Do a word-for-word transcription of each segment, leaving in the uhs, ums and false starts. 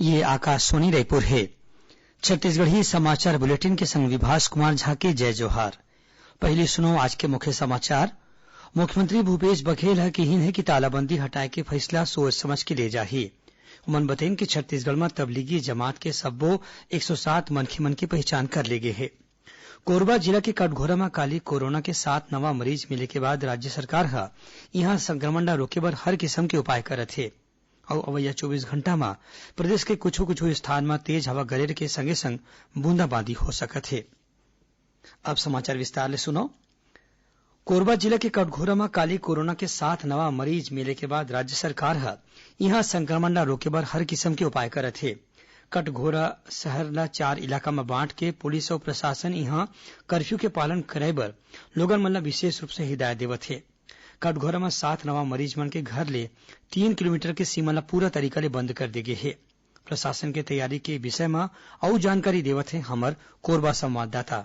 ये आकाशवाणी रायपुर हे। छत्तीसगढ़ी समाचार बुलेटिन के संग विभास कुमार झा के जय जोहार। पहिली सुनव आज के मुख्य समाचार। मुख्यमंत्री भूपेश बघेल ह किहिन हे कि तालाबंदी हटाए के फइसला सोच समझ के ले जाही। ओमन बतइन कि छत्तीसगढ़ म तबलीगी जमात के सब्बो एक सौ सात मनखे मन के पहिचान कर ले गे हे। कोरबा जिला के कटघोरा म काली कोरोना के सात नवा मरीज मिले के बाद राज्य सरकार ह इहां संक्रमण ल रोके बर हर किसम के उपाय करत हे। अउ अवइया चौबीस घंटा म प्रदेश के कुछु-कुछु स्थान म तेज हवा गरेर के संगे-संग बूंदाबांदी हो सकत हे। अब समाचार विस्तार ले सुनव। कोरबा जिला के कटघोरा म काली कोरोना के सात नवा मरीज मिले के बाद राज्य सरकार ह इहां संक्रमण ल रोके बर हर किसम के उपाय करत हे। कटघोरा शहर ल चार इलाका म बांट के पुलिस अउ प्रशासन इहां कर्फ्यू के पालन कराए बर लोगन मन ल विशेष रूप से हिदायत देवत हे। कटघोरा म सात नवा मरीज मन के घर ले तीन किलोमीटर के सीमा ल पूरा तरीका ले बंद कर दे गे हे। प्रशासन के तैयारी के विषय म अउ जानकारी देवत हे हमर कोरबा संवाददाता।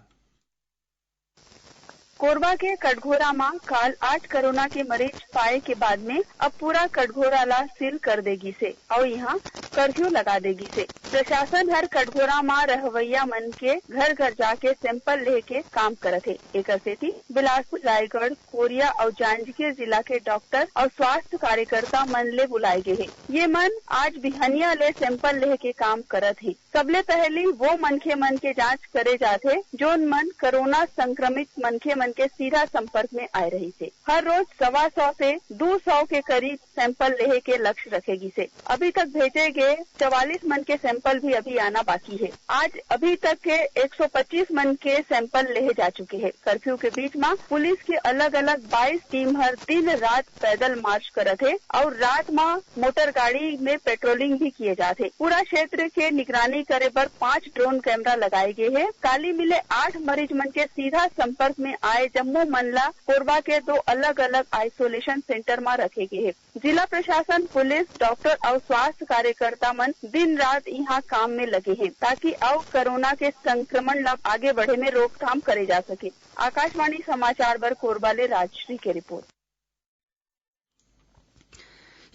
कोरबा के कटघोरा म काल आठ कोरोना के मरीज पाए के बाद में अब पूरा कटघोरा ला सील कर दे गिस हे अउ इहां कर्फ्यू लगा दे गिस हे। प्रशासन हर कटघोरा म रहवइया मन के घर-घर जाके सैंपल लेहे के काम करत हे। एकर सेती बिलासपुर, रायगढ़, कोरिया अउ जांजगीर जिला के डॉक्टर अउ स्वास्थ्य कार्यकर्ता मन ले बुलाए गे हे। ये मन आज बिहनिया ले सैंपल लेहे के काम करत हे। सबले पहली वो मनखे मन के जांच करे जाथे, जोन मन कोरोना संक्रमित मनखे मन के सीधा संपर्क में आए रहिस हे। हर रोज सवा सौ से दू सौ के करीब सैंपल लेहे के लक्ष्य रखे गिस हे। अभी तक भेजे गे चवालीस मन के सैंपल भी अभी आना बाकी हे। आज अभी तक के एक सौ पच्चीस मन के सैंपल लेहे जा चुके हे। कर्फ्यू के बीच म पुलिस के अलग-अलग बाईस टीम हर दिन रात पैदल मार्च करत हे अउ रात म मोटर गाड़ी में पेट्रोलिंग भी किए जात हे। पूरा क्षेत्र के निगरानी करे बर पांच ड्रोन कैमरा लगाए गे हे। काली मिले आठ मरीज मन के सीधा संपर्क में आए जम्मो मन ला कोरबा के दो अलग-अलग आइसोलेशन सेंटर म रखे गे हे। जिला प्रशासन, पुलिस, डॉक्टर अउ स्वास्थ्य कार्यकर्ता मन दिन रात इहां काम में लगे हें, ताकि अउ कोरोना के संक्रमण ला आगे बढ़े में रोकथाम करे जा सके। आकाशवाणी समाचार बर कोरबा ले राजश्री के रिपोर्ट।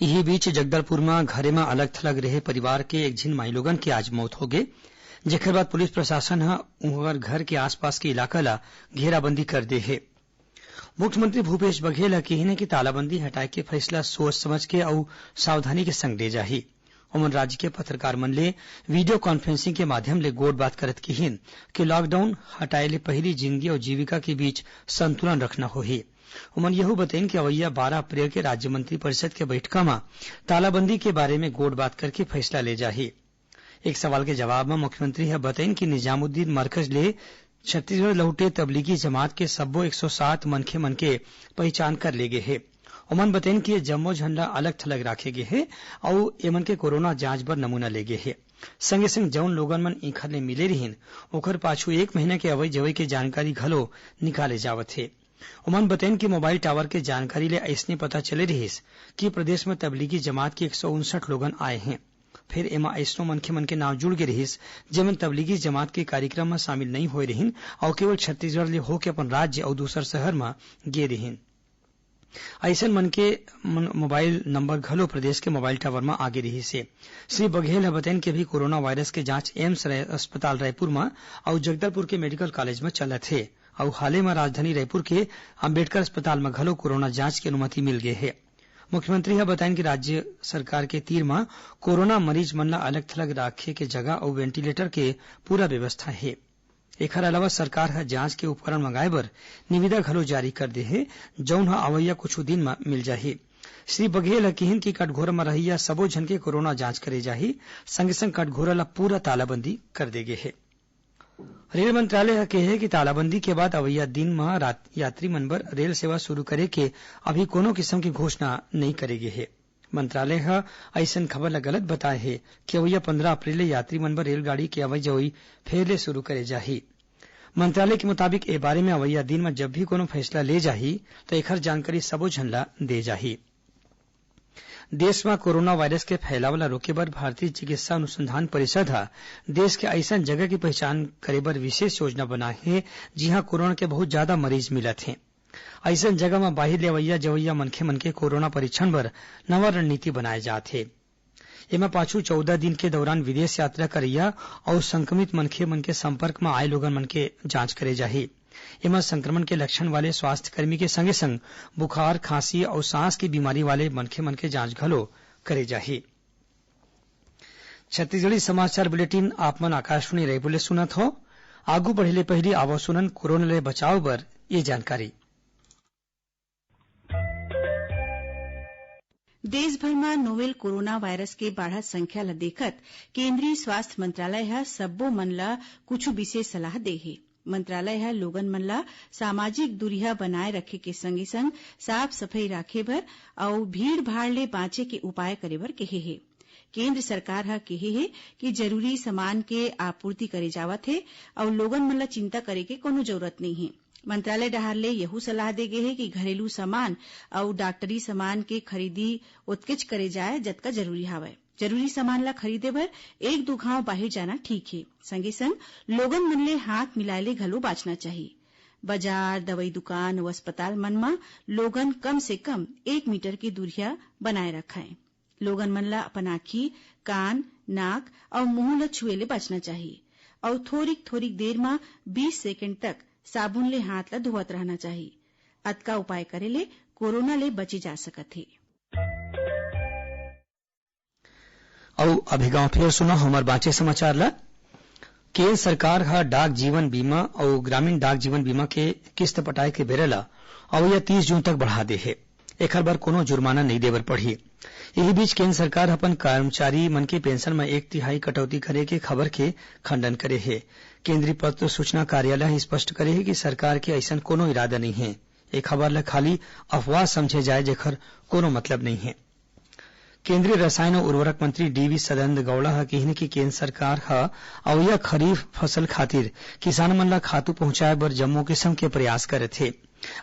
इही बीच जगदलपुर म घरे म अलग-थलग रेहे परिवार के एक झिन माईलोगन के आज मौत होगे, जेखर बाद पुलिस प्रशासन ह उंकर घर के आसपास के इलाका ल घेराबंदी कर दे हे। मुख्यमंत्री भूपेश बघेल ह किहिन हे कि तालाबंदी हटाए के फैसला सोच समझ के अउ सावधानी के संग ले जाही। ओमन राज्य के पत्रकार मन ले वीडियो कॉन्फ्रेंसिंग के माध्यम ले गोठ बात करत किहिन कि लॉकडाउन हटाए ले पहिली जिनगी अउ जीविका के बीच संतुलन रखना होही। ओमन यहू बतइन कि अवइया बारह अप्रैल के राज्य मंत्रिपरिषद के बइठका म तालाबंदी के बारे में गोठ बात करके फैसला ले जाही। एक सवाल के जवाब म मुख्यमंत्री ह बतइन कि निजामुद्दीन मरकज ले छत्तीसगढ़ लहुटे तबलीगी जमात के सब्बो एक सौ सात मनखे मन के पहिचान कर ले गे हे। ओमन बतइन कि ये जम्मो झन ल अलग-थलग राखे गे हे अउ एमन के कोरोना जांच बर नमूना ले गे हे। संगे-संग जउन लोगन मन इखर ले मिले रिहिन, ओखर पाछू एक महीना के अवई-जवई के जानकारी घलो निकाले जावत हे। ओमन बतइन कि मोबाइल टावर के जानकारी ले अइसने पता चले रिहिस कि प्रदेश म तबलीगी जमात के एक सौ उनसठ लोगन आए हें। फेर एमा अइसनो मनखे मन के नांव जुड़ गे रिहिस, जेमन तबलीगी जमात के कार्यक्रम म शामिल नइ होए रिहिन अउ केवल छत्तीसगढ़ ले होके अपन राज्य अउ दूसर शहर म गे रिहिन। अइसन मन के मन-, मोबाइल नंबर घलो प्रदेश के मोबाइल टावर म आगे रिहिस हे। श्री बघेल ह बतइन कि अभी कोरोना वायरस के जांच एम्स राय-, अस्पताल रायपुर म अउ जगदलपुर के मेडिकल कॉलेज म चलत हे अउ हाले म राजधानी रायपुर के अंबेडकर अस्पताल म घलो कोरोना जांच के अनुमति मिल गे हे। मुख्यमंत्री ह बताइन कि राज्य सरकार के तीर म कोरोना मरीज मन ल अलग-थलग राखे के जगह अउ वेंटिलेटर के पूरा व्यवस्था हे। एखर अलावा सरकार ह जांच के उपकरण मंगाए बर निविदा घलो जारी कर दे हे, जउन ह अवइया कुछु दिन म मिल जाही। श्री बघेल ह किहिन कि कटघोरा म रहइया सबो झन के कोरोना जांच करे जाही, संगे-संग कटघोरा ल पूरा तालाबंदी कर दे गे हे। रेल मंत्रालय ह केहे कि तालाबंदी के बाद अवइया दिन म रात-, यात्री मन बर रेल सेवा शुरू करे के अभी कोनो किसम के घोषणा नइ करे गे हे। मंत्रालय ह अइसन खबर ल गलत बताए हे कि अवइया पंद्रह अप्रैल ले यात्री मन बर रेलगाड़ी के अवई-जवई फेर ले शुरू करे जाही। मंत्रालय के मुताबिक ए बारे म अवइया दिन म जब भी कोनो फैसला ले जाही, त एखर जानकारी सबो झन ल दे जाही। देश म कोरोना वायरस के फैलाव ल रोके बर भारतीय चिकित्सा अनुसंधान परिषद ह देश के अइसन जगह के पहिचान करे बर विशेष योजना बनाए हे, जिहां कोरोना के बहुत जादा मरीज मिलत हें। अइसन जगह म बाहिर ले अवइया जवइया मनखे मन के कोरोना परीक्षण बर नवा रणनीति बनाए जात हे। एमा पाछू चौदह दिन के दौरान विदेश यात्रा करइया अउ संक्रमित मनखे मन के संपर्क म आए लोगन मन के जांच करे जाही। एमा संक्रमण के लक्षण वाले स्वास्थ्यकर्मी के संगे-संग बुखार, खांसी अउ सांस के बीमारी वाले मनखे मन के जांच घलो करे जाही। छत्तीसगढ़ी समाचार बुलेटिन आप मन आकाशवाणी रायपुर ले सुनत हो। आगू बढ़े ले पहिली आवव सुनन कोरोना ले बचाव बर ये जानकारी। देश भर म नोवेल कोरोना वायरस के बाढ़त संख्या ल देखत केंद्रीय स्वास्थ्य मंत्रालय ह सब्बो मन ल कुछु विशेष सलाह दे हे। मंत्रालय ह लोगन मन ल सामाजिक दूरिहा बनाए रखे के संगे-संग साफ सफई राखे बर अउ भीड़-भाड़ ले बांचे के उपाय करे बर केहे हे। केंद्र सरकार ह केहे हे कि जरूरी सामान के आपूर्ति करे जावत हे अउ लोगन मन ल चिंता करे के कोनो जरूरत नइ हे। मंत्रालय डहार ले यहू सलाह दे गे हे कि घरेलू सामान अउ डॉक्टरी सामान के खरीदी ओतकेच करे जाए, जतका जरूरी हावय। जरूरी सामान ला खरीदे बर एक दू घांव बाहिर जाना ठीक हे। संगे संग लोगन मन ले हाथ मिलाए ले घलो बांचना चाही। बाजार, दवई दुकान अउ अस्पताल मन म लोगन कम से कम एक मीटर के दूरिहा बनाए रखय। लोगन मन ला अपन आंखी, कान, नाक अउ मुंह ल छुए ले बचना चाही अउ थोरिक थोरिक देर म बीस सेकेंड तक साबुन ले हाथ ल धोवत रहना चाही। अतका उपाय करे ले कोरोना ले बचे जा सकत हे। अउ अभी गांव फेर सुनो हमर बांचे समाचार ला। केंद्र सरकार ह डाक जीवन बीमा अउ ग्रामीण डाक जीवन बीमा के किस्त पटाए के बेरा ल अवइया तीस जून तक बढ़ा दे हे। एखर बर कोनो जुर्माना नइ दे बर पड़ही। इही बीच केंद्र सरकार ह अपन कर्मचारी मन के पेंशन म एक तिहाई कटौती करे के खबर के खंडन करे हे। केंद्रीय पत्र सूचना कार्यालय ह स्पष्ट करे हे कि सरकार के अइसन कोनो इरादा नइ हे। ए खबर ल खाली अफवाह समझे जाए, जेखर कोनो मतलब नइ हे। केंद्रीय रसायन अउ उर्वरक मंत्री डीवी सदानंद गौड़ा ह किहिन कि केंद्र सरकार ह अवइया खरीफ फसल खातिर किसान मन ल खातू पहुंचाए बर जम्मो किसम के प्रयास करत हे।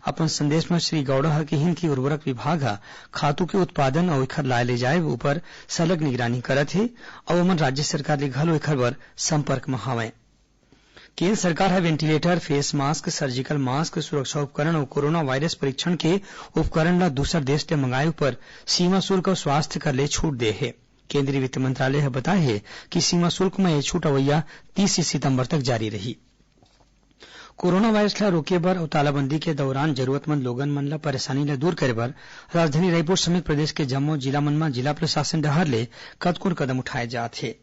अपन संदेश म श्री गौड़ा ह किहिन कि उर्वरक विभाग ह खातू के उत्पादन अउ एखर लाए ले जाए उपर सरलग निगरानी करत हे अउ ओमन राज्य सरकार ले घलो एखर बर संपर्क म हवंय। केंद्र सरकार ह ventilator, face mask, surgical mask, सुरक्षा उपकरण अउ कोरोना वायरस परीक्षण के उपकरण ल दूसर देश ले मंगाए उपर सीमा शुल्क अउ स्वास्थ्य कर ले छूट दे हे। केंद्रीय वित्त मंत्रालय ह बताए हे कि सीमा शुल्क म ये छूट अवइया तीस सितंबर तक जारी रही। कोरोना वायरस ल रोके बर अउ तालाबंदी के दौरान जरूरतमंद लोगन मन ल परेशानी ल दूर करे बर राजधानी रायपुर समेत प्रदेश के जम्मो जिला मन म जिला प्रशासन डहार ले कतकोन कदम उठाए जात हे।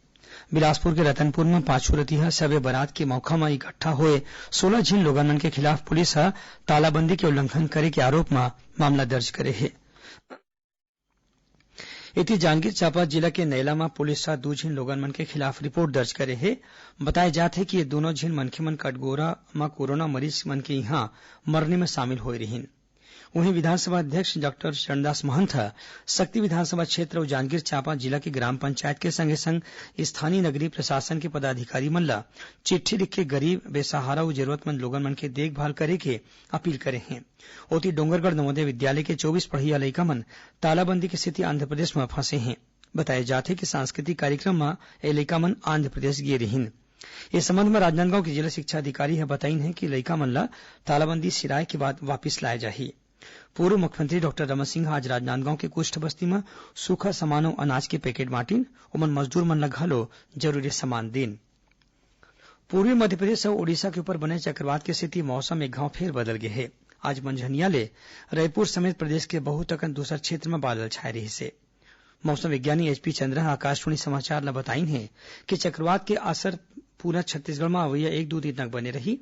बिलासपुर के रतनपुर म पाछू रतिहा शबे बारात के मौका म इकट्ठा होए सोलह झिन लोगन मन के खिलाफ पुलिस ह तालाबंदी के उल्लंघन करे के आरोप म मामला दर्ज करे हे। एती जांजगीर चांपा जिला के नैला म पुलिस ह दू झिन लोगन मन के खिलाफ रिपोर्ट दर्ज करे हे। बताए जात हे कि ये दूनों झिन मनखे मन कटघोरा म कोरोना मरीज मन के इहां मरने म शामिल होए रिहिन। उहें, विधानसभा अध्यक्ष डॉक्टर चरणदास महंत ह सक्ती विधानसभा क्षेत्र अउ जांजगीर चांपा जिला के ग्राम पंचायत के संगे संग स्थानीय नगरीय प्रशासन के पदाधिकारी मन ल चिट्ठी लिख के गरीब, बेसहारा अउ जरूरतमंद लोगन मन के देखभाल करे के अपील करे हें। ओती, डोंगरगढ़ नवोदय विद्यालय के चौबीस पढ़इया लइका मन तालाबंदी के सेती आंध्र प्रदेश म फंसे हें। बताए जात हे कि सांस्कृतिक कार्यक्रम म ए लइका मन आंध्र प्रदेश गे रिहिन। ए संबंध म राजनांदगांव के जिला शिक्षा अधिकारी ह बताइन हे कि लइका मन ल तालाबंदी सिराए के बाद वापिस लाए जाही। पूर्व मुख्यमंत्री डॉक्टर रमन सिंह आज राजनांदगांव के कुष्ठ बस्ती म सूखा सामान अउ अनाज के पैकेट बांटिन। ओमन मजदूर मन ल घलो जरूरी सामान दीन। पूर्वी मध्यप्रदेश अउ ओडिशा के ऊपर बने चक्रवात के सेती मौसम एक घांव फेर बदल गे हे। आज मंझनिया ले रायपुर समेत प्रदेश के बहुत अकन दूसर क्षेत्र म बादल छाए रिहिस हे। मौसम विज्ञानी एचपी चंद्रा ह आकाशवाणी समाचार ल बताइन हे कि चक्रवात के असर पूरा छत्तीसगढ़ म अवइया एक दू दिन तक बने रही।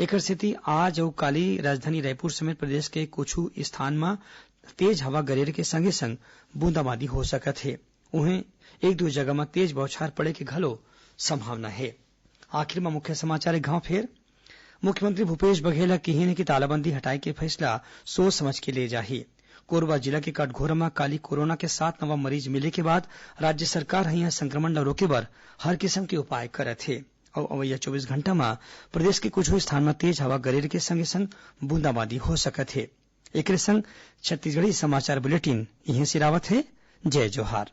एकर सेती आज अउ काली राजधानी रायपुर समेत प्रदेश के कुछू स्थान म तेज हवा गरेर के संगे संग बूंदाबांदी हो सकत हे। उहें, एक दू जगह म तेज बौछार पड़े के घलो संभावना हे। आखिर म मुख्य समाचार एक घांव फेर। मुख्यमंत्री भूपेश बघेल ह किहिन हे कि तालाबंदी हटाए के फैसला सोच समझ के ले जाही। कोरबा जिला के कटघोरा म काली कोरोना के सात नवा मरीज मिले के बाद राज्य सरकार ह इहां संक्रमण ल रोके बर हर किसम के उपाय करत हे अउ अवइया चौबीस घंटा म प्रदेश के कुछू स्थान म तेज हवा गरेर के संगे संग बूंदाबांदी हो सकत हे। एकरे संग छत्तीसगढ़ी समाचार बुलेटिन इहें सिरावत हे। जय जोहार।